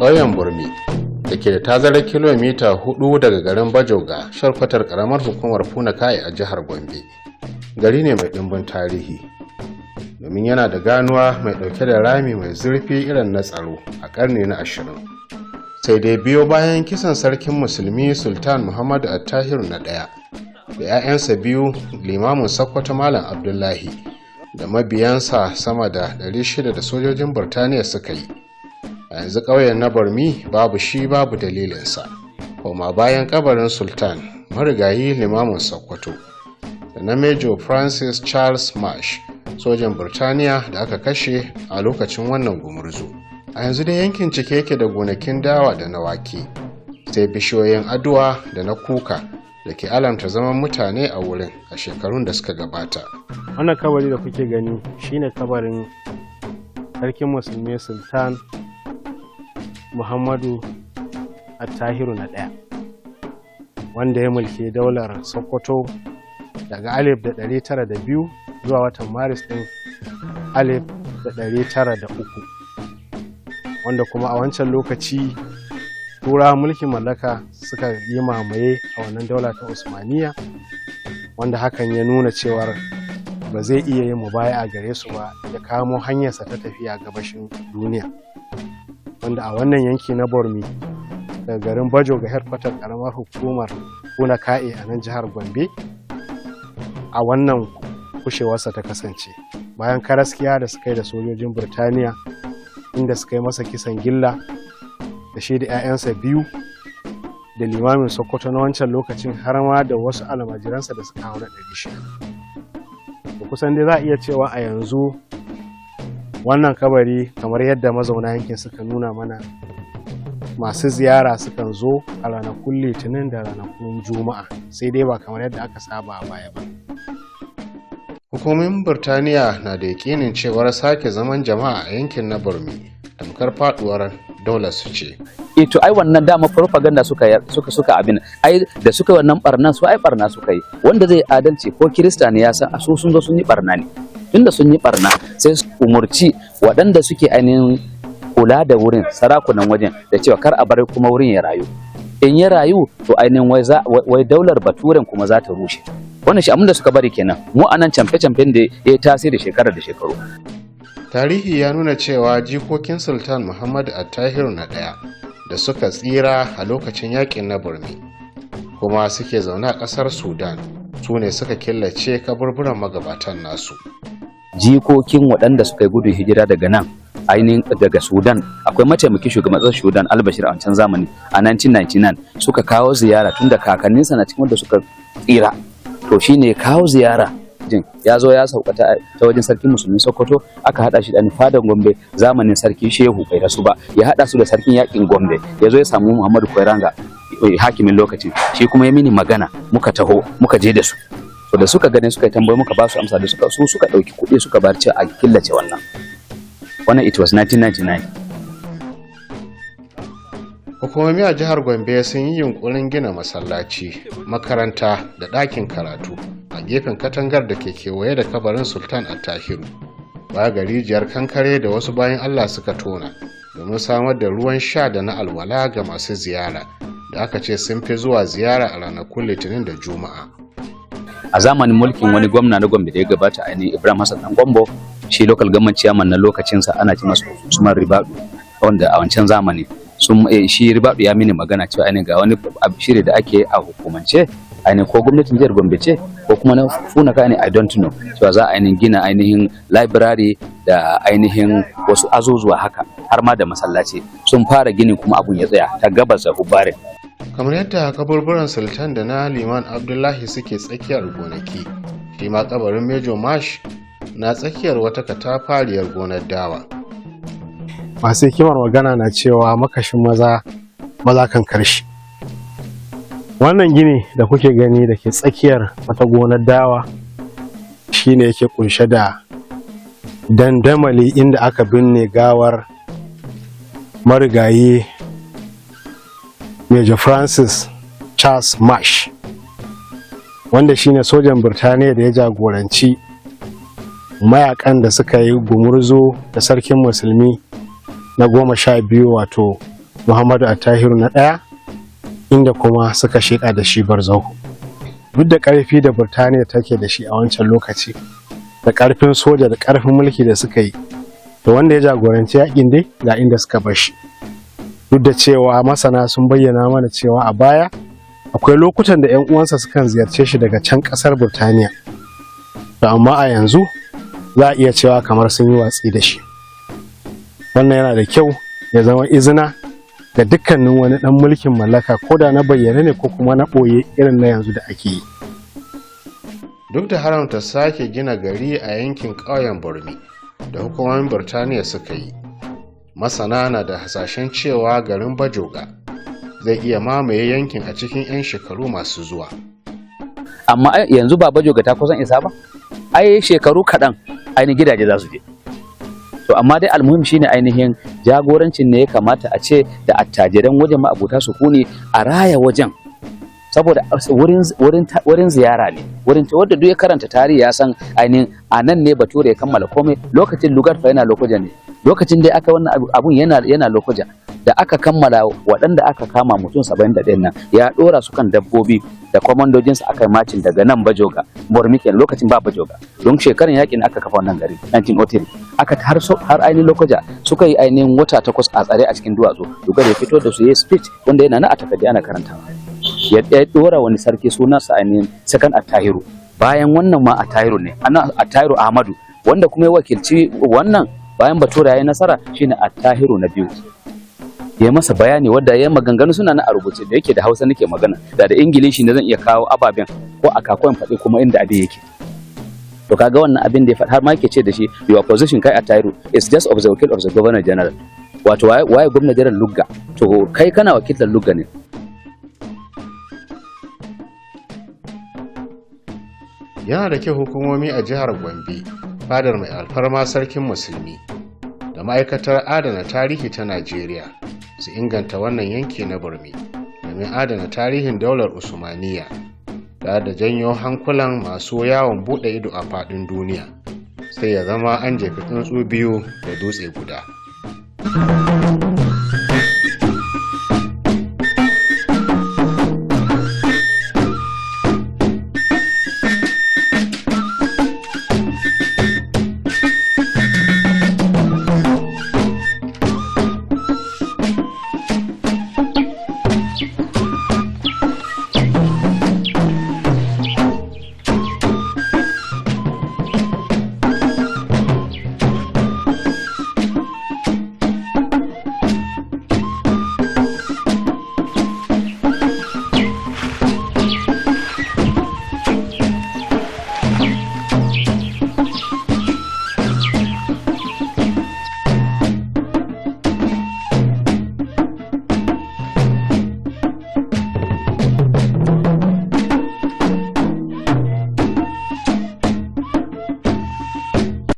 Ƙauyen Burmi da ke da tazarar kilomita 4 daga garin Bajoga, shalkwatar ƙaramar hukumar Funakaye a jihar Gombe. Gari ne mai ɗimbin tarihi, domin yana da ganuwa mai ɗauke da rami mai zurfi irin na tsaro a ƙarni na 20. Sai dai biyo bayan kisan sarkin musulmi Sultan Muhammadu Attahiru na ɗaya da 'ya'yansa biyu, limamin Sokoto Malam Abdullahi da mabiyansa sama da 600 da sojojin Burtaniya suka yi. A yanzu ƙauyen na Barmi babu shi babu dalilinsa, koma bayan kabarin Sultan marigayi limamin Sokoto da na Major Francis Charles Marsh, sojan Burtaniya da aka kashe a lokacin wannan gumurzu. A yanzu dai yankin cike yake da gonakin dawa da na wake, sai bishiyoyin aduwa da na kuka da ke alamta zaman mutane a wurin a shekarun da suka gabata. Wannan kabari da kuke gani shine kabarin sarkin musulmi Sultan Muhammadu Attahiru na ɗaya, wanda ya mulki daular Sokoto daga 1902 zuwa watan Maris ɗin 1903, wanda kuma a wancan lokaci Turawan mulkin mallaka suka yi mamaye a wannan daula ta Usmaniya, wanda hakan ya nuna cewar ba zai iya yin mubaya a gare su ba, ya kamo hanyarsa ta tafiya gabashin duniya, wanda a wannan yanki na Bormi daga garin Bajoga, headquarter karamar hukumar Kuna Ka'e a nan jihar Gombe, a wannan kushewarsa ta kasance bayan karaskiya da suka yi da sojojin Burtaniya, inda suka yi masa kisan gilla da shi da 'ya'yansa biyu da limamin Sokoto na wancan lokacin, har ma da wasu almajiransa da suka haura 600. Da kusan dai za a iya cewa a yanzu wannan kabari, kamar yadda mazauna yankin suka nuna mana, masu ziyara sukan zo a ranakun Litinin da ranakun Juma'a, sai dai ba kamar yadda aka saba a baya ba. Hukumomin Burtaniya na da yakinin cewar sake zaman jama'a a yankin na Burmi tamkar faduwar daular su ce. E, to ai wannan dama propaganda suka abin ai da suka yi wannan barnan su, ai barna suka yi. Wanda zai adalci, ko Kirista ne, ya san su sun zo sun yi barna ne. Tunda sun yi barna, sai su umurci waɗanda suke ainihin kula da wurin, sarakunan wajen, da cewa kar a bar kuma wurin ya rayu. In ya rayu, to ainihin wai daular Baturen kuma za ta rushe. Wannan shi abin da suka bari kenan. Mu anan camfe-camfen da ya yi tasiri shekara da shekaru. Tarihi ya nuna cewa jikokin Sultan Muhammadu Attahiru na ɗaya da suka tsira a lokacin yakin na Burmi kuma suke zaune a ƙasar Sudan su ne suka killace kaburburan magabatan nasu. Jikokin waɗanda suka yi gudun hijira daga nan, ainihin daga Sudan, akwai mataimakin shugaban ƙasar Sudan Albashir a wancan zamani a 1999, suka kawo ziyara, tunda kakanninsa na cikin wanda suka tsira. To shine ya kawo ziyara jin ya zo ya sauka ta wajen sarkin musulmin Sokoto, aka hada shi da fadan Gombe zamanin sarki Shehu, bai rasu ba, ya hada su da sarkin yakin Gombe. Ya zo ya samu Muhammadu Kwairanga, hakimin lokacin, shi kuma ya mini magana, muka taho muka je da su. To da suka gani, suka yi tambayi, muka ba su amsa, da suka su suka dauki kuɗi suka bar cewa a killace wannan. Wannan it was 1999. Hukumomi a jihar Gombe sun yi yunkurin gina masallaci, makaranta da ɗakin karatu a gefen katangar da ke kewaye da kabarin Sultan Attahiru, baya ga rijiyar kankare da wasu bayan Allah suka tona domin samar da ruwan sha da na alwala ga masu ziyara da aka ce sun fi zuwa ziyara a ranakun Litinin da Juma'a. A zamanin mulkin wani gwamna na Gombe da ya gabata, ainihin Ibrahim Hassan Dan Gombo, shi local government chairman na lokacinsa ana ce masa Usman Ribadu, wanda a wancan zamani sun shi Ribadu ya mini magana cewa ainihin ga wani shiri da ake a hukumance, ainihin ko gwamnatin jihar Gombe ce ko kuma na Funaka ne, I don't know, cewa za a ainihin gina ainihin library da ainihin wasu azuzuwa haka, har ma da masallaci. Sun fara ginin kuma abun ya tsaya ta gabas da Hubare. Kamar yadda kaburburan Sultan da na Liman Abdullahi suke tsakiyar gonaki, shi ma kabarin Major Marsh na tsakiyar wata katafariyar gonar dawa. Masu hikimar magana na cewa makashin maza maza kan karshe. Wannan gini da kuke gani da ke tsakiyar wata gonar dawa shine yake kunshe da dandamali inda aka binne gawar marigayi Major Francis Charles Marsh, wanda shine sojan Birtaniya da ya jagoranci mayakan da suka yi gumurzu da sarkin musulmi na 12, wato Muhammadu Attahiru na ɗaya, inda kuma suka sheƙa da shi Barzahu. Duk da ƙarfi da Burtaniya take da shi a wancan lokaci, da ƙarfin soja da ƙarfin mulki da suka yi, to wanda ya jagoranci yaƙin dai ga inda suka bar shi. Duk da cewa masana sun bayyana mana cewa a baya akwai lokutan da 'yan uwansa sukan ziyarce shi daga can ƙasar Burtaniya, to amma a yanzu za a iya cewa kamar sun yi watsi da shi. Wannan yana da kyau ya zama izina ga dukkanin wani ɗan mulkin mallaka, ko da na bayyane ne ko kuma na ɓoye irin na yanzu da ake yi. Duk da haramta sake gina gari a yankin ƙauyen Burmi da hukumomin Burtaniya suka yi, masana na da hasashen cewa garin Bajoga zai iya mamaye yankin a cikin 'yan shekaru masu zuwa. Amma yanzu ba Bajoga ta kusan isa ba, ai shekaru kaɗan ainihin gidaje za su je. To amma dai almuhim shine ainihin jagorancin ne ya kamata a ce da attajiran wajen, ma'abota sukuni, a raya wajen, saboda wurin ziyara ne, wurin wanda duk ya karanta tarihi ya san ainihin a nan ne Bature ya kammala komai. Lokacin Lugar fa yana Lokoja ne, lokacin da aka wannan abun yana Lokoja. Da aka kammala, waɗanda aka kama mutum 71 nan, ya ɗora su kan dabbobi da kwamandojinsa, aka yi marching daga nan Bajoga, Bormi kenan, lokacin ba Bajoga, don shekaran yakin aka kafa wannan gari 1903, aka har ainihin Lokoja. Suka yi ainihin wata 8 a tsare a cikin duwatsu. Lugard ya fito da su, ya speech wanda yana na a takardi ana karantawa. Ya dora wani sarki sunansa ainihin Second Attahiru. Bayan wannan ma Attahiru ne, ana Attahiru Ahmadu, wanda kuma ya wakilci wannan bayan Bature ya yi nasara, shine Attahiru na biyu. Ya masa bayani wadda ya maganganu suna na a rubuce. Da yake da Hausa nake magana, da Ingilishi ne zan iya kawo ababen ko a kakon faɗi kuma inda abin yake. To kaga wannan abin da ya faɗi, har ma yake ce da shi, "Your position, kai Attahiru, is just of the wakil of the governor general." Wato waye governor general? Lugga. To kai kana wakiltar Lugga ne. Yana da kyau hukumomi a jihar Gombe, fadar mai alfarma sarkin musulmi, da ma'aikatar adana tarihi ta Najeriya su inganta wannan yanki na Burmi domin adana tarihin daular Usmaniya da janyo hankulan masu yawon bude ido a faɗin duniya, sai ya zama an jefi tsuntsu biyu da dutse guda.